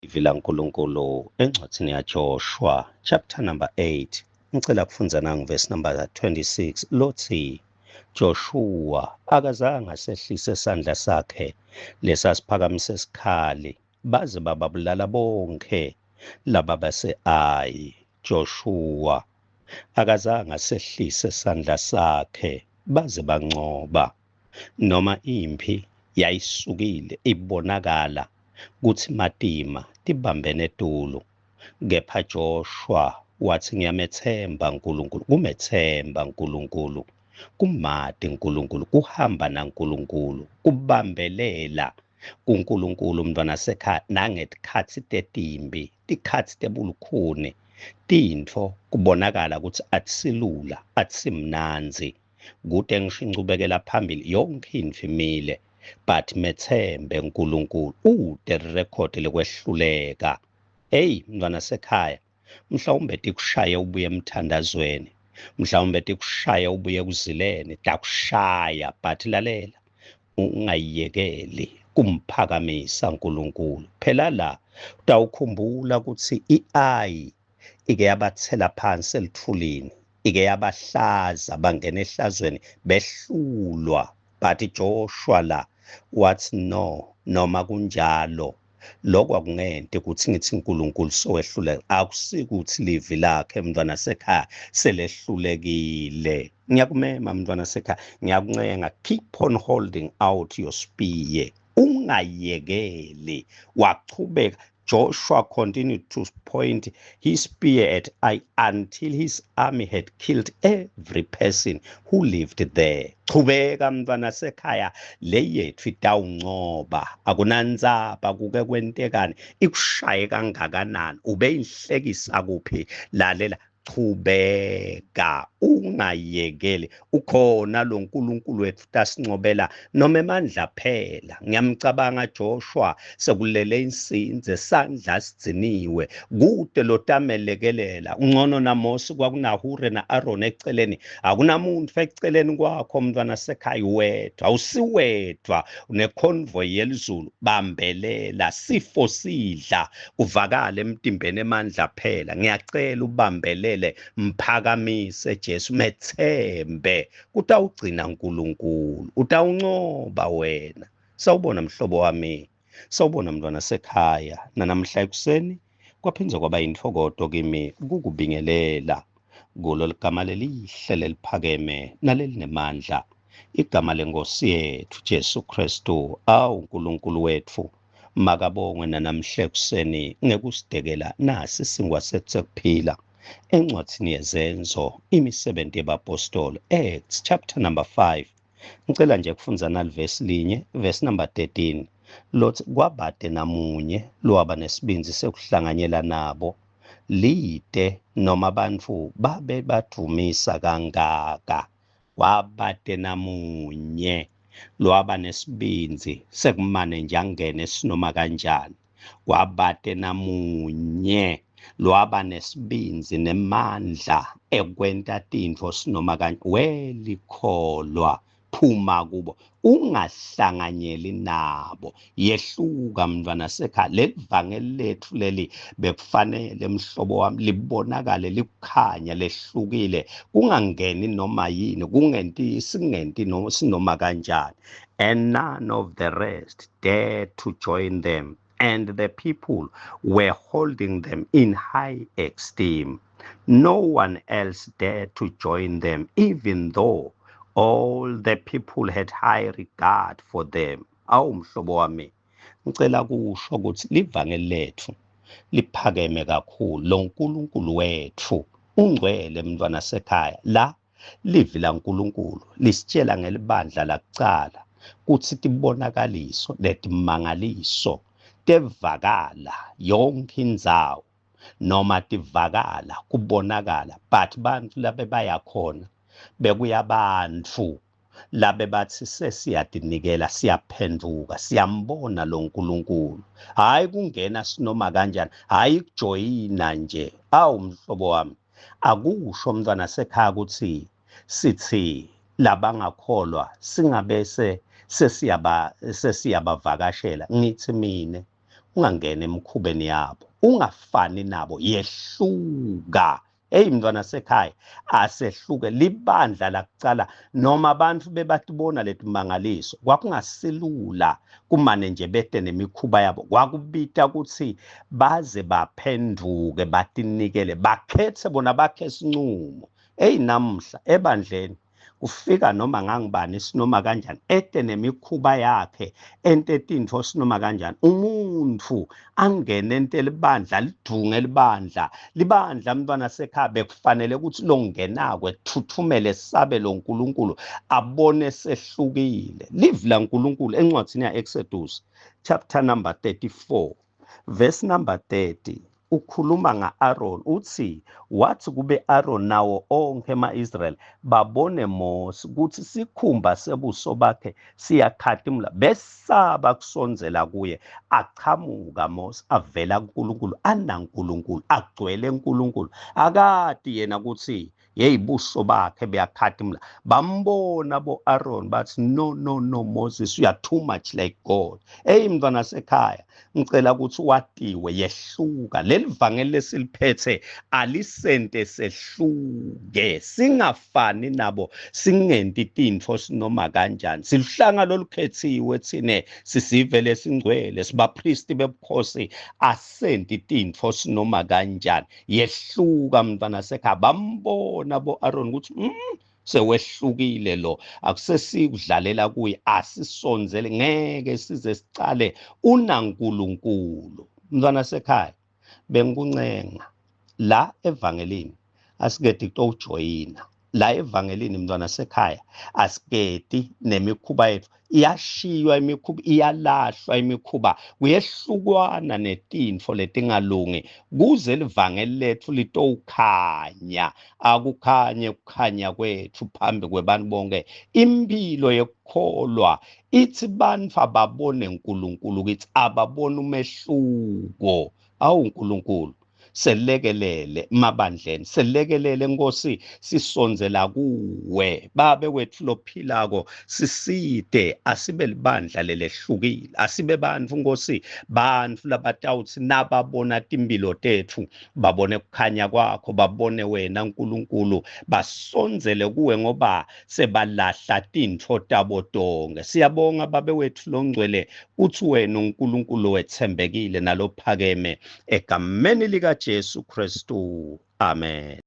Livi laNkulunkulu encwadzini yaJoshua chapter number 8 ngicela kufundza nangu verse number 26 lotsi Joshua akazange asehlise sandla sakhe lesasiphakamise sikhali baze bababulala bonkhe laba base-Ayi. Joshua akazange asehlise sandla sakhe baze bancoba. Noma imphi yayisukile ibonakala kutsi matima tibambene etulu, kepha Joshua watsi ngiyametsemba Nkulunkulu, kumetsemba Nkulunkulu, kumati Nkulunkulu, kuhamba naNkulunkulu, kubambelela kuNkulunkulu mntwana sekhaya nangetikhatsi tetimbi, tikhatsi tebulukhuni, tintfo kubonakala kutsi atisilula, atisimnandzi. Kute ngisho inchubekela phambili yonke intfo imile but methembe uNkulunkulu ute record lekwehluleka. Hey mntwana sekhaya, mhlawumbe tikushaye ubuye emthandazweni, mhlawumbe tikushaye ubuye ekuzileni, takushaya but lalela ungayiyekeli kumphakamisa uNkulunkulu. Phela la utawukhumbula ukuthi iAyi ike yabathela phansi elithulini, ike yabahlaza bangena ehlazweni behlulwa, but Joshua la wathi no, noma kunjalo lokho akungenti ukuthi ngithi uNkulunkulu sowehluleka. Akusikuthi livi lakhe mntwana sekhaya selehlulekile. Ngiyakumema mntwana sekhaya, ngiyakuncenga, keep on holding out your spear, ungayekeli. Wachubeka Joshua continued to point his spear at Ai until his army had killed every person who lived there. Chubeka mntwana sekhaya, le yethu itawuncoba. Akunandzaba kuke kwentekani, ikushaye kangakanani, ube inhlekisa kuphi, lalela, chubeka ungayekeli. Ukhona lo Nkulunkulu wethu tasincobela noma emandla phela. Ngiyamcabanga Joshua sekulele insinze, sandla sigciniwe, kude lotamelekelela. Ungcono naMose kwakunaHure na-Aaron eceleni. Akunamuntu eceleni kwakho mntwana sekhaya, wedwa awusiwedwa, uneconvoy yelizulu. Bambelela, sifo sidla kuvakala emtimbeni emandla phela. Ngiyacela ubambelele, mphakamise Jesu, methembe kutawugcina uNkulunkulu, utawuncoba wena. Sawubona mhlobo wami, sawubona mntwana sekhaya. Nanamhla ekuseni kwaphindze kwaba yintfokoto kimi kukubingelela kulo ligama lelihle leliphakeme nalelinemandla, igama lenkosi yethu Jesu Kristu. Awu uNkulunkulu wethu, makabongwe nanamhla ekuseni ngekusidekela nasi singwa sethu sekuphila. Encwadzini yeZenzo, imisebenzi yebapostoli, Acts chapter number 5, ngicela nje kufundza nalivesi linye, verse number 13, lothi kwabade namunye lowaba nesibindzi sekuhlanganyela nabo, lide noma bantfu babe badvumisa kangaka. Kwabade namunye lowaba nesibindzi sekumane nje angene sinoma kanjani. Kwabate namunye lowaba nesibindzi nemandla ekwenta tintfo sinoma kanjani. Welikholwa, phuma kubo, ungahlanganyeli nabo, yehluka mntwana sekhaya. Lelivangeli lethu leli bekufanele mhlobo wami libonakale likukhanya, lehlukile, kungangeni noma yini, kungenti singenti no sinoma kanjani. And none of the rest dared to join them, and the people were holding them in high esteem. No one else dared to join them, even though all the people had high regard for them. Awu mhlobo wami, ngicela kusho ukuthi livangeli lethu liphakeme kakhulu. Lo Nkulunkulu wethu ungcwele mntwana sekhaya. La livi laNkulunkulu lisitshela ngelibandla lakucala kutsi tibonakaliso letimangaliso tevakala yonke indzawo, noma tivakala kubonakala, but bantfu labe baya khona bekuya bantfu labe bathi sesiyatinikela, siyaphenduka, siyambona lo Nkulunkulu. Hayi kungena sinoma kanjani, hayi kujoyina nje. Awu mhlobo wami, akusho mntwana sekhaya ukuthi sithi labangakholwa singabese sesiyabavakashela. Ngithi mine Ungangeni emikhubeni yabo, ungafani nabo, yehluka. Hey mntwana sekhaya, asehluke. Libandla lakucala noma abantu bebatibona letimangaliso, kwakungasilula kumane nje bete nemikhuba yabo. Kwakubita ukuthi baze baphenduke, batinikele, bakhethe bona, bakhe isinqumo. Hey namuhla ebandleni kufika noma ngangibani sinoma kanjani, ete nemikhuba yakhe, ente tintfo sinoma kanjani. Umuntu angene ente libandla, lidunge libandla. Libandla mntwana sekhaya bekufanele ukuthi longenako ethuthumele sabe lo nkulunkulu, abone sehlukile. Livi laNkulunkulu encwadzini ya-Exodus chapter number 34 verse number 30 ukhuluma nga-Aaron, uthi wathi kube Aaron nawo onke ema-Israyeli babone Mose ukuthi sikhumba sebuso bakhe siyakhatimula, besaba kusondzela kuye. Achamuka Mose avela kuNkulunkulu, anaNkulunkulu, agcwele uNkulunkulu, akati yena ukuthi yeyi buso bakhe buyakhatimula. Bambona bo-Aaron bathi, no, no, no, Moses, you are too much like God. Eyi mntwana sekhaya, ngicela ukuthi watiwe, yehluka. Leli vangeli lesiliphethe alisente sehluke, singafani nabo, singenti tintfo sinoma kanjani. Siluhlanga lolukhethiwe thine, sisive lesingcwele, sibapristi bebukhosi, asenti tintfo sinoma kanjani. Yehluka mntwana sekhaya. Bambona bo-Aaron ukuthi sewehlukile lo, akusesikudlalela kuye, asisondzele, ngeke size sicale unaNkulunkulu. Mntwana sekhaya, bengikuncenga la evangelini, asikedi kutojoyina la evangelini. Mntwana sekhaya, asikedi nemikhuba yethu, iyashiywa imikhuba, iyalahlwa imikhuba, kuyehlukwana netintfo letingalungi kuze livangeli lethu litowukhanya. Akukhanye kukhanya kwethu phambi kwebantu bonke. Impilo yekukholwa ithi bantfu ababone uNkulunkulu kithi, ababone umehluko. Awu uNkulunkulu, selekelele mabandleni, selekelele Nkosi, sisondzela kuwe babe wethu lophilako, siside, asibe libandla lelehlukile, asibe bantfu Nkosi, bantfu labatawutsi nababona timpilo tetfu babone kukhanya kwakho, babone wena Nkulunkulu, basondzele kuwe ngoba sebalahla tintfo tabo tonke. Siyabonga babe wethu longcwele kutsi wena uNkulunkulu wetsembekile nalophakeme, egameni likaJesu Kristu, amen.